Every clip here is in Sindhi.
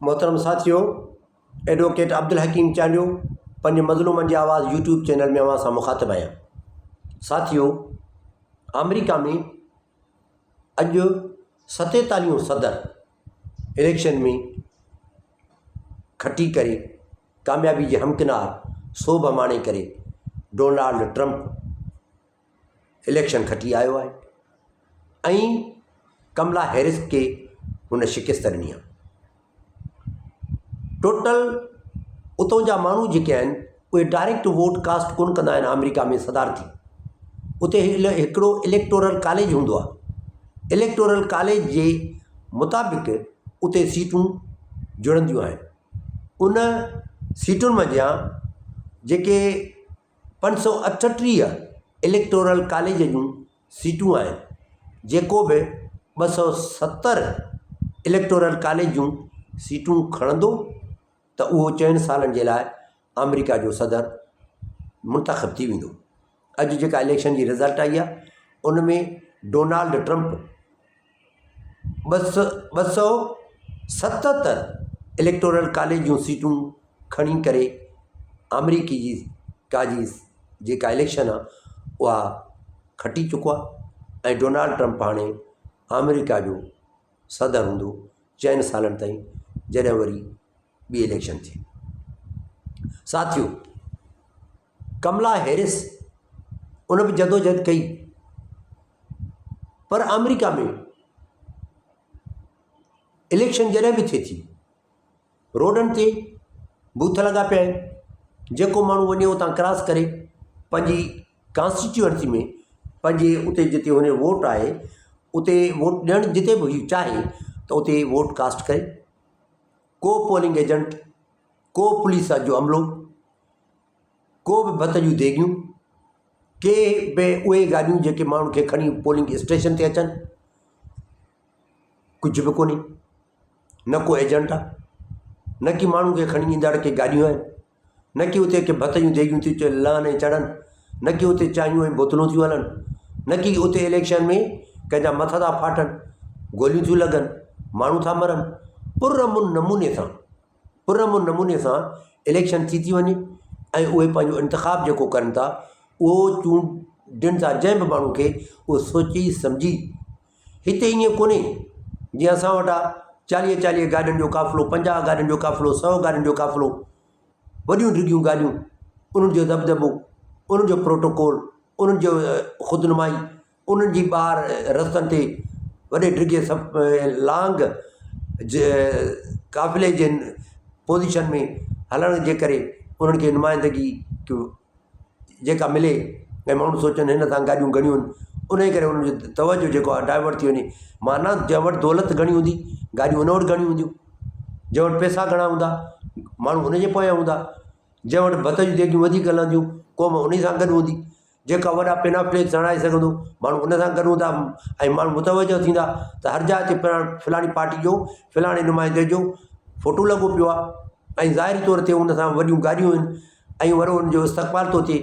محترم ساٿيو ايڊووڪيٽ عبدالحڪيم چانڊيو پنهنجي مظلومن جي آواز يوٽيوب چينل ۾ اوهان سان مخاطب آهيان. ساٿيو آمريڪا ۾ اڄ ستيتاليهون صدر اليڪشن ۾ کٽي ڪري ڪاميابي جي همڪنار سوڀ ماڻي ڪري ڊونالڊ ٽرمپ اليڪشن کٽي آيو آهي ۽ ڪملا هيرس کي هن شڪست ڏني آهي. ٽوٽل اتان جا ماڻهو جيڪي آهن اهي ڊائريڪٽ ووٽ ڪاسٽ ڪونه ڪندا آهن آمريڪا ۾ صدارتي اتي هڪڙو اليڪٽورل ڪاليج هوندو آهي اليڪٽورل ڪاليج جي مطابق اتي سيٽون جڙنديون آهن ان سيٽن منجهان جيڪي 538 اليڪٽورل ڪاليج جون سيٽون آهن، جيڪو به 270 اليڪٽورل ڪاليج جون سيٽون کڻندو ته اهو چئن سالن جي لاء آمريڪا جو صدر منتخب ٿي ويندو. اڄ جيڪا اليڪشن جي رزلٽ آئي آهي ان ۾ ڊونالڊ ٽرمپ 277 اليڪٽورل ڪاليج جون سيٽون کڻي ڪري آمريڪي جي ڪا جي جيڪا اليڪشن آهي اها کٽي چڪو آهي ۽ ڊونالڊ ٽرمپ هاڻي آمريڪا جو صدر هوندو چئن سالن تائين جڏهن وري ٻي اليڪشن ٿئي. ساٿيو ڪملا هيرس ان به جدوجهد ڪئي پر آمريڪا ۾ اليڪشن جڏهن به ٿئي ٿي روڊن تي بوٿ لڳا پيا آهن جيڪو ماڻهو وڃي اتان ڪراس ڪري پنهنجي ڪانسٽيٽيوئنسي ۾ پنهنجي اتي جتي هن جو ووٽ آهي اتي ووٽ ڏيڻ جتي به هو چاهي ته اتي ووٽ ڪاسٽ ڪري ڪو پولنگ ايجنٽ ڪو پوليس جو عملو ڪو به ڀت جون ديڳيون، ڪي به اهي گاڏيون جيڪي ماڻهن کي کڻي پولنگ اسٽيشن تي اچن، ڪجهه به ڪونهي، نه ڪو ايجنٽ آهي، نه ڪي ماڻهن کي کڻي ايندڙ ڪي گاڏيون آهن، نه ڪي اتي ڪي ڀت جون ديڳيون ٿيون لهن ۽ چڙهن، نه ڪي اتي چانهيون ۽ بوتلون ٿيون هلن، نه ڪي اتي اليڪشن ۾ ڪنهن جا مٿا ٿا ڦاٽن، گوليون ٿيون لڳن، ماڻهو ٿا مرن، پرامن نموني سان. پرامن نموني سان اليڪشن ٿي ٿي وڃي ۽ اهي پنهنجو انتخاب جيڪو ڪن ٿا اهو چونڊين ٿا جنهن به ماڻهو کي اهو سوچي سمجهي هتي ائين ڪونهي جيئن اسان وٽ آهي چاليهه چاليهه گاڏين جو قافلو پنجاهه گاڏين جو قافلو سؤ گاڏين جو قافلو وڏيون ڊگهيون گاڏيون انهن جو دٻدٻو انهن جو پروٽوڪول انهن جو خودنمائي انهن جي ٻاهر رستن تي وڏي ڊگهي سف لانگ جي قافلي جي پوزيشن ۾ هلڻ جي ڪري انهن کي نمائندگي جيڪا ملي ۽ ماڻهو سوچن هن سان گاڏيون گهڻيون آهن ان ڪري انهن جو توجهه جيڪو آهي ڊائيورٽ ٿي وڃي معنيٰ جنهن وٽ دولت گهڻي هوندي گاڏيون ان وٽ گهڻيون هونديون جنهن وٽ پئسا گهڻا هوندا ماڻهو ان جي پويان هوندا جنهن وٽ ڀت جون ديڳيون وڌيڪ هلنديون قوم ان سان گڏ هوندي جيڪا وڏا پينافليڪس هڻائي سگهندو ماڻهو ان سان گڏ هوندا ۽ ماڻهو متوجه ٿيندا ته هر جاء تي فلاڻي پارٽي جو فلاڻي نمائندي جو فوٽو لڳو پيو آهي ۽ ظاهري طور تي ان سان وڏيون گاڏيون آهن ۽ وڏو ان جو استقبال ٿو ٿئي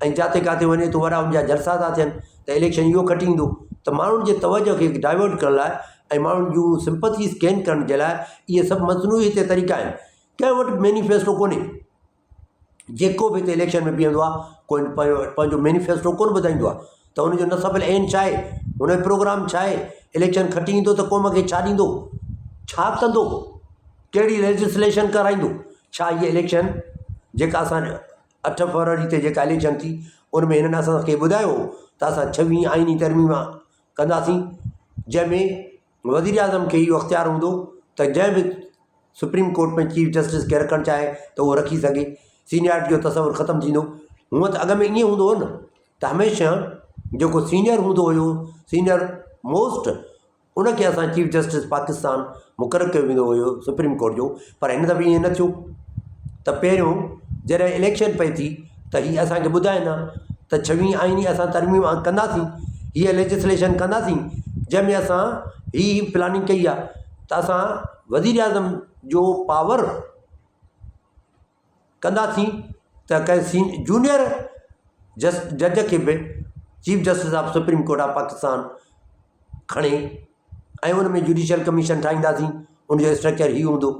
۽ جتي ڪٿي وڃي ٿو وڏا ان جا جلسا ٿا ٿين ته اليڪشن اهو کٽي ايندو ته ماڻهن جي توجه کي ڊائيورٽ ڪرڻ لاء ۽ ماڻهن جون سمپٿيز گين ڪرڻ جي لاء اهي سڀ مصنوعي هتي طريقا آهن ڪنهن وٽ مينيفيسٽو ڪونهي. جيڪو به هتي اليڪشن ۾ بيهندو آهي ڪو پنهنجو مينيفيسٽو ڪونه ٻڌائيندو آهي ته ان جو نصب العين ڇا آهي ان جو پروگرام ڇا آهي اليڪشن کٽي ايندو ته قوم کي ڇا ڏيندو ڇا ڪندو ڪهڙي ليجسليشن ڪرائيندو ڇا هيء اليڪشن جيڪا اسان اٺ فروري تي جيڪا اليڪشن ٿي ان ۾ هنن اسان کي ٻڌايو ته اسان ڇويهه آئيني ترميم ڪنداسين جنهن ۾ وزيراعظم کي اهو اختيار هوندو ته جنهن به سپريم ڪورٽ ۾ چيف جسٽس کي رکڻ چاهي ته اهو رکي سگهي، سينيارٽي جو تصور ختم ٿيندو، هونئن ته اڳ ۾ ائين هوندو هو نه ته هميشه جيڪو سينيئر هوندو هيو سينيئر موسٽ ان کي اسان چيف جسٽس پاڪستان مقرر ڪيو ويندو هيو سپريم ڪورٽ جو پر هن دفعي ائين نه ٿيو ته پهريون جڏهن اليڪشن پئي ٿي ته هي اسانکي ٻڌائين ها ته ڇويهين آئيني اسان ترميم ڪنداسين هيء ليجسليشن ڪنداسين جنهن ۾ اسان هي هي پلاننگ ڪئي آهي ته اسان وزيراعظم جو پاور ڪنداسين ته ڪنهن سين جونيئر جس جج کي به chief justice of supreme court of Pakistan کڻي ۽ ان ۾ جوڊيشل ڪميشن ٺاهينداسين ان جو اسٽرڪچر هي هوندو.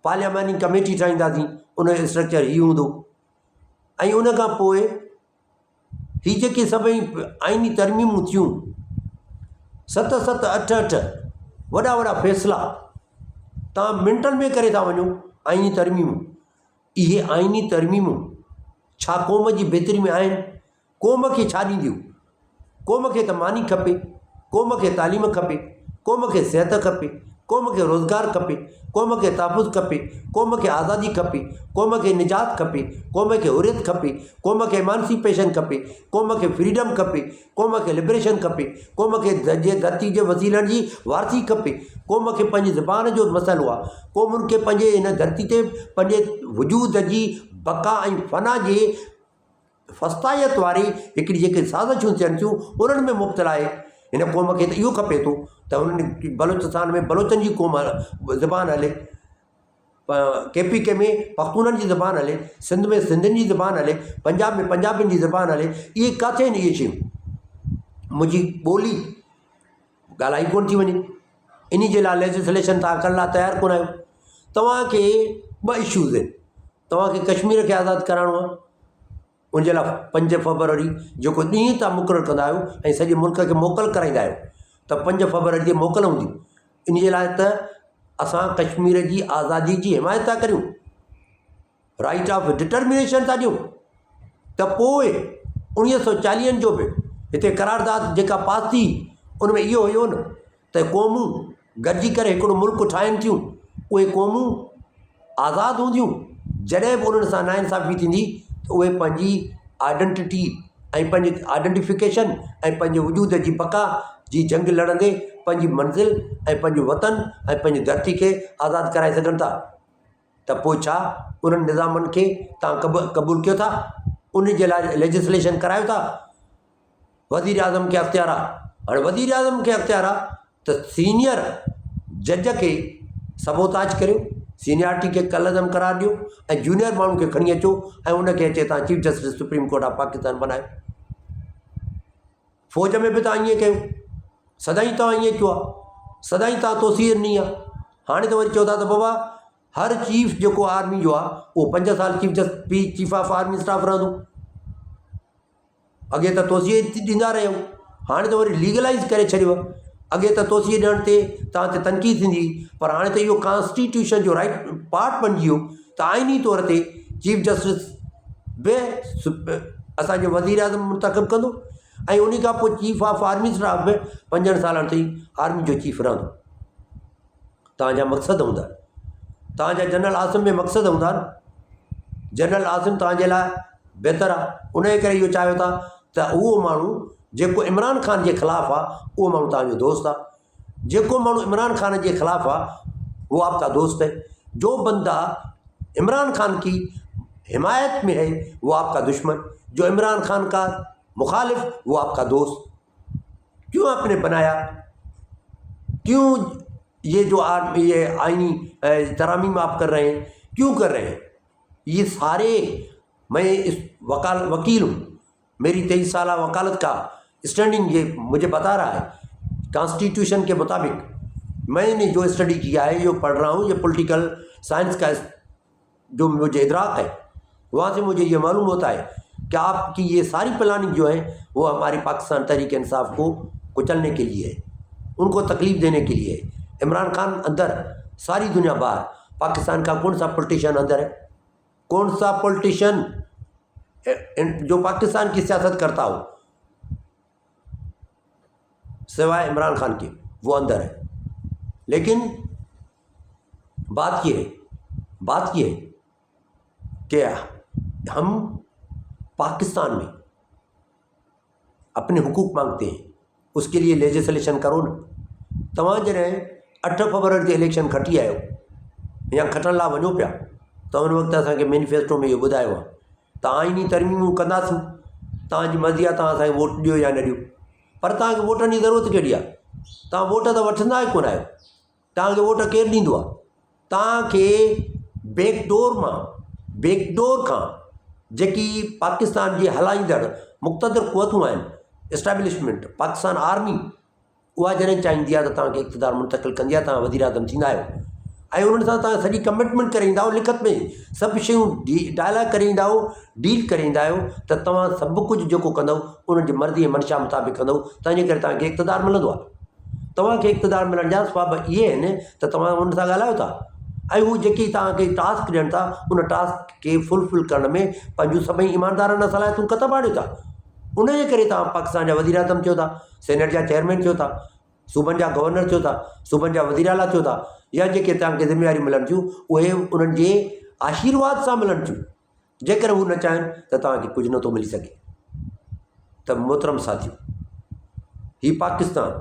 پارلياماني ڪميٽي ٺاهينداسين ان جو اسٽرڪچر هي هوندو ۽ ان کان پوء هي جيڪي سڀئي آئيني ترميمون ٿيون ست ست اٺ اٺ وڏا وڏا فيصلا توهان منٽن ۾ ڪري ٿا وڃو آئيني ترميمون اهي آئيني ترميمون ڇا قوم جي بهتري ۾ آهن قوم کي ڇا ڏينديون؟ قوم کي ته ماني کپي، قوم کي تعليم کپي، قوم کي صحت کپي، قوم کي روزگار کپي، قوم کي تحفظ کپي، قوم کي آزادي کپي، قوم کي نجات کپي، قوم کي حريت کپي، قوم کي ايمانسيپيشن کپي، قوم کي فريڊم کپي، قوم کي لبريشن کپي، قوم کي ڌرتي جي وسيلن جي وارثي کپي، قوم کي پنهنجي زبان جو مسئلو آهي، قومن کي پنهنجي هن ڌرتي تي پنهنجي وجود جي بقا ۽ فنا جي فسطائيت واري هڪڙي جيڪي سازشون ٿين ٿيون انهن ۾ مبتلا آهي. هن قوم کي ته اهو کپي ٿو ته هنن بلوچستان ۾ بلوچن جي قوم زبان هلي، ڪي پي ڪي ۾ پختونن جي زبان هلي، سنڌ ۾ سنڌين جي زبان هلي، پنجاب ۾ پنجابين جي زبان هلي، اهي ڪاٿي آهن اهي شيون؟ منهنجي ٻولي ڳالهائي ڪونه ٿي وڃي انهي جي لاء ليجسليشن توهان ڪرڻ لاء تيار ڪونه آهيو. توهان کي ٻه اشوز آهن. توهان کي ڪشمير کي آزاد ڪرائڻو آهي ان جي لاء پنج فيبروري جيڪو ڏينهن توهان مقرر ڪندا آهيو ۽ سڄي ملڪ کي موڪل ڪرائيندا آهيو ته پنج فيبروري تي موڪل هوندي ان جي لاء ته اسان ڪشمير جي آزادي جي حمايت ٿا ڪريون رائيٽ آف ڊٽرمنيشن ٿا ڏيون ته پوء اڻويهه سو چاليهن جو به هتي قرارداد جيڪا پاس ٿي ان ۾ اهو هيو نه ته قومون گڏجي ڪري هڪڙو ملڪ ٺاهين ٿيون، اهي قومون آزاد هونديون، جڏهن به انهن سان ناانصافي ٿيندي ته اهي پنهنجي آئيڊنٽٽي ۽ پنهنجي آئيڊنٽيفڪيشن ۽ پنهنجي وجود جي بقا جي جنگ لڙندي پنهنجي منزل ۽ پنهنجو وطن ۽ پنهنجي ڌرتي کي آزاد ڪرائي سگهن ٿا ته پوء ڇا انهن نظامن کي توهان قبول ڪيو ٿا؟ ان جي لاء ليجسليشن ڪرايو ٿا؟ وزيراعظم کي اختيار آ هاڻي وزيراعظم کي اختيار آ ته سينيئر جج کي سبوتاج ڪريو سينيارٽي کي ڪالعدم قرار ڏيو ۽ جونيئر ماڻهو کي کڻي اچو ۽ ان کي اچي تان chief justice supreme court of Pakistan بنايو فوج ۾ به تان ائين ڪيو سدائين تان ائين ڪيو آ سدائين تان توسيع ڏني آ هاڻي ته وري چئو ٿا ته بابا هر چيف جيڪو آرمي جو آ اهو پنج سال chief justice chief of army staff رهندو اڳي ته توسيع ڏيندا رهيو هاڻي ته وري ليگلائيز ڪري ڇڏيو اڳي ته توسيع ڏيڻ تي توهان تي تنقيد ٿيندي هئي پر هاڻي ته اهو ڪانسٽيٽيوشن جو رائيٽ پارٽ بڻجي ويو ته آئيني طور تي چيف جسٽس به اسانجو وزير اعظم منتخب ڪندو ۽ ان کان پوء چيف آف آرمي اسٽاف به پنجن سالن تائين آرمي جو چيف رهندو توهان جا مقصد هوندا توهان جا جنرل عاصم ۾ مقصد هوندا نه جنرل عاصم توهان جي لاء بهتر آهي ان جي ڪري اهو چاهيو ٿا ته اهو ماڻهو جيڪو عمران خان جي خلاف آهي اهو ماڻهو توهان جو دوست آهي جيڪو ماڻهو عمران خان جي خلاف آهي وہ آپ کا دوست ہے جو بندا عمران خان کی حمایت میں ہے وہ آپ کا دشمن جو عمران خان کا مخالف وہ آپ کا دوست کیوں آپ نے بنایا کیوں یہ جو آپ یہ آئینی ترامیم آپ کر رہے ہیں کیوں کر رہے ہیں یہ سارے میں اس وکال وکیل ہوں میری 23 سالہ وکالت کا اسٹینڈنگ یہ مجھے بتا رہا ہے کانسٹیٹیوشن کے مطابق میں نے جو اسٹڈی کیا ہے جو پڑھ رہا ہوں یہ پولیٹیکل سائنس کا جو مجھے ادراک ہے وہاں سے مجھے یہ معلوم ہوتا ہے کہ آپ کی یہ ساری پلاننگ جو ہے وہ ہماری پاکستان تحریک انصاف کو کچلنے کے لیے ہے ان کو تکلیف دینے کے لیے ہے۔ عمران خان اندر، ساری دنیا باہر۔ پاکستان کا کون سا پولیٹیشین اندر ہے؟ کون سا پولیٹیشین جو پاکستان کی سیاست کرتا ہو سوائے عمران خان کے، وہ اندر ہے۔ لیکن بات یہ ہے، بات یہ ہے کہ ہم پاکستان میں اپنے حقوق مانگتے ہیں، اس کے لیے ليجسليشن ڪرو نه. توهان جڏهن اٺ فيبروري تي اليڪشن کٽي آيو يا کٽڻ لاء وڃو پيا ته ان وقت اسان کي مينيفيسٽو ۾ اهو ٻڌايو آهي ته آئيني ترميمون ڪنداسين، توهان جي مرضي آهي توهان اسان کي ووٽ ڏيو يا نه ڏيو، پر توهان کي ووٽن جي ضرورت ڪهڙي آهي؟ توهان ووٽ ته وٺندا ئي ڪونه آهيو. توهان کي ووٽ ڪير ڏيندو آهي؟ توهان کي بيڪ ڊور مان، بيڪ ڊور کان جيڪي پاڪستان جي هلائيندڙ مقتدر قوتون آهن، اسٽيبلشمينٽ، پاڪستان آرمي، اها جڏهن چاهيندي آهي ته توهان کي اقتدار منتقل ڪندي آهي، توهان وزيراعظم ٿيندا آهيو ۽ انهن سان توهان سڄي ڪمٽمينٽ ڪري ايندا آهيو لکت ۾ سڀ شيون ڊائلاگ ڪري ايندا آهيو ڊيل ڪري ايندا آهيو ته توهان سڀ ڪجهه جيڪو ڪندؤ انهن جي مرضي ۽ منشا مطابق ڪندؤ تنهن جي ڪري توهان کي اقتدار ملندو آهي. توهان کي اقتدار ملڻ جا اسباب اهي آهن ته توهان انهن سان ڳالهايو ٿا ۽ هو جيڪي توهان کي ٽاسڪ ڏين ٿا ان ٽاسڪ کي فلفل ڪرڻ ۾ پنهنجون سڀئي ايماندارانه صلاحيتون ڪتب آڻيو ٿا. ان جي ڪري توهان پاڪستان جا وزيراعظم ٿيو ٿا، سينيٽ جا چيئرمين ٿيو ٿا، صوبن جا گورنر ٿيو ٿا، صوبن جا وزير اعليٰ ٿيو ٿا يا جيڪي توهان کي ذميواريون ملن ٿيون اهي انهن جي آشيرواد سان ملن ٿيون. جيڪڏهن هو نه چاهين ته توهان کي ڪجهه نٿو ملي سگهي. ته محترم ساٿيو هي پاڪستان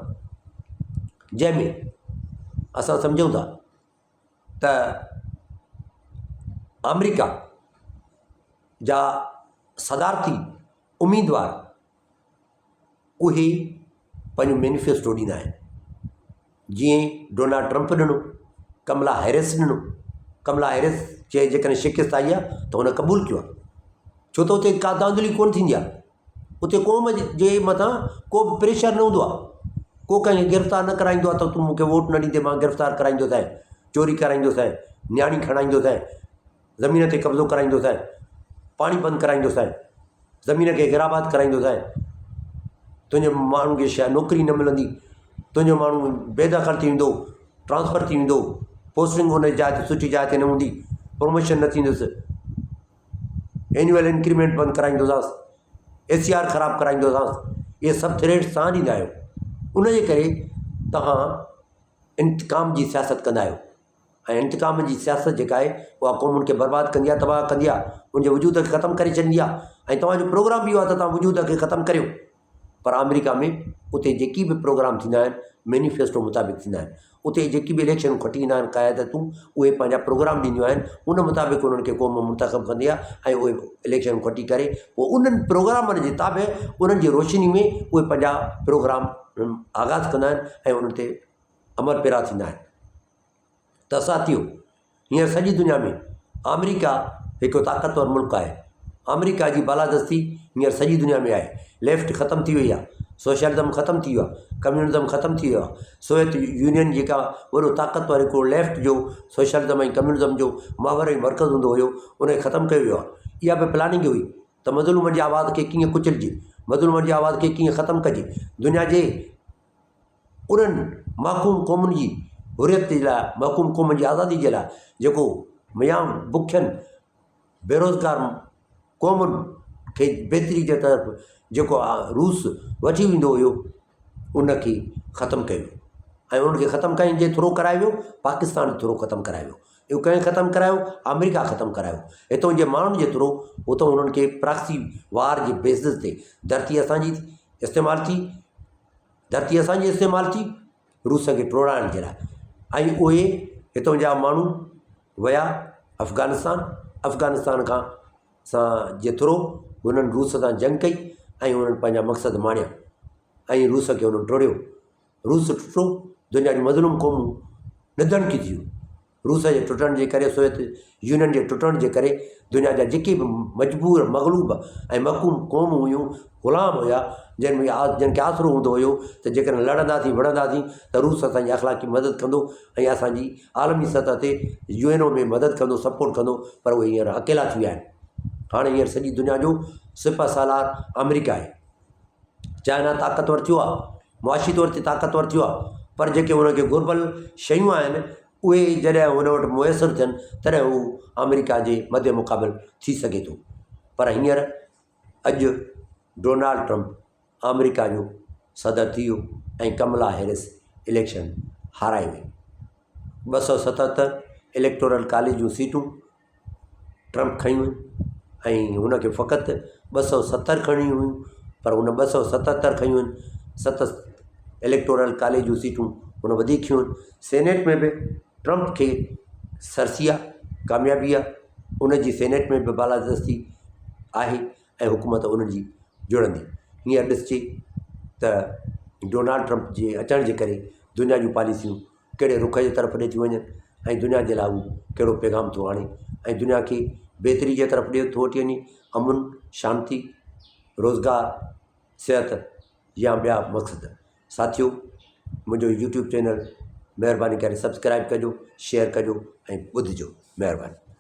جنهن ۾ اسان سمجهون ٿا ته آمريڪا جا صدارتي اميدوار اهي پنهنجو مينيفيسٽو ڏيندا آهن جيئن ڊونالڊ ٽرمپ ڏنو ڪملا هيرس ڏنو ڪملا هيرس کي جيڪڏهن شڪست آئي آهي ته هن قبول ڪيو آهي ڇو ته اتي ڪا ڌانڌلي ڪونه ٿيندي آهي اتي قوم جي مٿان ڪو به پريشر نه هوندو آهي ڪو ڪنهن کي گرفتار نه ڪرائيندو آهي ته تون مونکي ووٽ نه ڏيندي مان گرفتار ڪرائيندوسانء چوري ڪرائيندوسانء نياڻي کڻائيندوسانء زمين تي قبضو ڪرائيندوسانء، پاڻي بند ڪرائيندوسانء، زمين کي غيرآباد ڪرائيندوسانء، تنهنجي ماڻهن کي شايد نوڪري نه ملندي، تنهنجو ماڻهو بيدخل ٿي ويندو، ٽرانسفر ٿي ويندو، پوسٽنگ ان جي جاء تي سٺي جاء تي نه هوندي، پروموشن نه ٿيندس، اينوئل انڪريمينٽ بند ڪرائيندوسانس، اي سي آر خراب ڪرائيندوسانس، اهي سڀ ٿريٽس توهان ڏيندا آهيو، ان جي ڪري توهان انتقام جي سياست ڪندا آهيو. ۽ انتقام جي سياست جيڪا آهي اها قومن کي برباد ڪندي آهي تباهه ڪندي آهي ان جي وجود کي ختم ڪري ڇڏيندي آهي ۽ توهان جو پروگرام به اهو آهي ته توهان وجود کي ختم ڪريو پر آمريڪا ۾ اتي جيڪي به پروگرام ٿيندا آهن مينيفيسٽو مطابق ٿيندا آهن اتي جيڪي به اليڪشن کٽي ايندا آهن قيادتون اهي پنهنجا پروگرام ڏينديون آهن ان مطابق انهن کي قوم منتخب ڪندي آهي ۽ اهي اليڪشن کٽي ڪري پوء انهن پروگرامن جي تابع انهن جي روشني ۾ اهي پنهنجا پروگرام آغاز ڪندا آهن ۽ انهن تي عمل پيرا ٿيندا آهن ته ساٿيو هينئر سڄي دنيا ۾ آمريڪا هڪ طاقتور ملڪ آهي. آمريڪا جي بالادستي هينئر سڄي دنيا ۾ آهي. ليفٽ ختم ٿي وئي آهي. سوشلزم ختم ٿي ويو آهي. ڪميونزم ختم ٿي ويو آهي. سوويت يونين جيڪا وڏو طاقتور هڪڙو ليفٽ جو سوشلزم ۽ ڪميونزم جو محور ۽ مرڪز هوندو هيو ان کي ختم ڪيو ويو آهي. اها به پلاننگ هئي ته مظلومن جي آواز کي ڪيئن ڪچلجي، مظلومن جي آواز کي ڪيئن ختم ڪجي. دنيا جي انهن محڪوم قومن جي حريت جي لاء، محڪوم قومن جي آزادي جي لاء جيڪو ميان بکين بيروزگار قومن کي بهتري جي طرف جيڪو روس وٺي ويندو هيو ان کي ختم ڪيو ويو ۽ ان کي ختم ڪرڻ جي ٿرو ڪرايو ويو پاڪستان جي ٿرو ختم ڪرايو ويو اهو ڪنهن ختم ڪرايو آمريڪا ختم ڪرايو هتان جي ماڻهن جي ٿرو اتان انهن کي پراڪسي وار جي بيسز تي ڌرتي اسان جي استعمال ٿي ڌرتي اسان جي استعمال ٿي روس کي ٽوڙائڻ جي لاء ۽ اهي هتان جا ماڻهو ويا افغانستان افغانستان کان سان جي ٿرو هنن روس سان جنگ ڪئي ۽ هنن پنهنجا مقصد ماڻيا ۽ روس کي هنن ٽوڙيو روس ٽٽو دنيا جون مظلوم قومون نڌڻڪي ٿي ويون روس جي ٽٽڻ جي ڪري سوويت يونين جي ٽٽڻ جي ڪري دنيا جا جيڪي به مجبور مغلوب ۽ محڪوم قومون هيون غلام هيا جن ۾ جن کي آسرو هوندو هيو ته جيڪڏهن لڙنداسين وڙهنداسين ته روس اسان جي اخلاقي مدد ڪندو ۽ اسان جي عالمي سطح تي يو اين او ۾ مدد ڪندو سپورٽ ڪندو پر اهي هينئر اڪيلا ٿي ويا آهن هاڻي هينئر سڄي دنيا جو سپهه سالار آمريڪا آهي چائنا طاقتور ٿيو آهي معاشي طور تي طاقتور ٿيو آهي پر جيڪي ان کي گهربل شيون آهن اهي جڏهن هن وٽ ميسر ٿين تڏهن هو آمريڪا جي مد مقابل ٿي سگهي ٿو پر هينئر اڄ ڊونالڊ ٽرمپ آمريڪا جو صدر ٿي ويو ۽ ڪملا هيرس اليڪشن هارائي وئي 277 اليڪٽورل ڪاليج جون سيٽون ٽرمپ کنيون ۽ هن کي فقط 270 کڻڻيون هيون پر هن 277 کنيون آهن ست اليڪٽورل ڪاليج جون سيٽون هن وڌيڪ کنيون آهن سينيٽ ۾ به ٽرمپ کي سرسي آهي ڪاميابي آهي ان جي سينيٽ ۾ به بالادستي آهي ۽ حڪومت انهن جي جڙندي هينئر ڏسجي ته ڊونالڊ ٽرمپ جي اچڻ جي ڪري دنيا جون پاليسيون ڪهڙي رخ جي طرف ڏي ٿيون وڃن ۽ دنيا جي لاء هو ڪهڙو پيغام ٿو آڻي ۽ دنيا کي بهتري جي طرف ڏي ٿو وٺي وڃي امن شانتي روزگار صحت يا ٻيا مقصد ساٿيو منهنجو يوٽيوب چينل. مهرباني ڪري سبسڪرائب ڪجو، شيئر ڪجو ۽ ٻڌجو. مهرباني.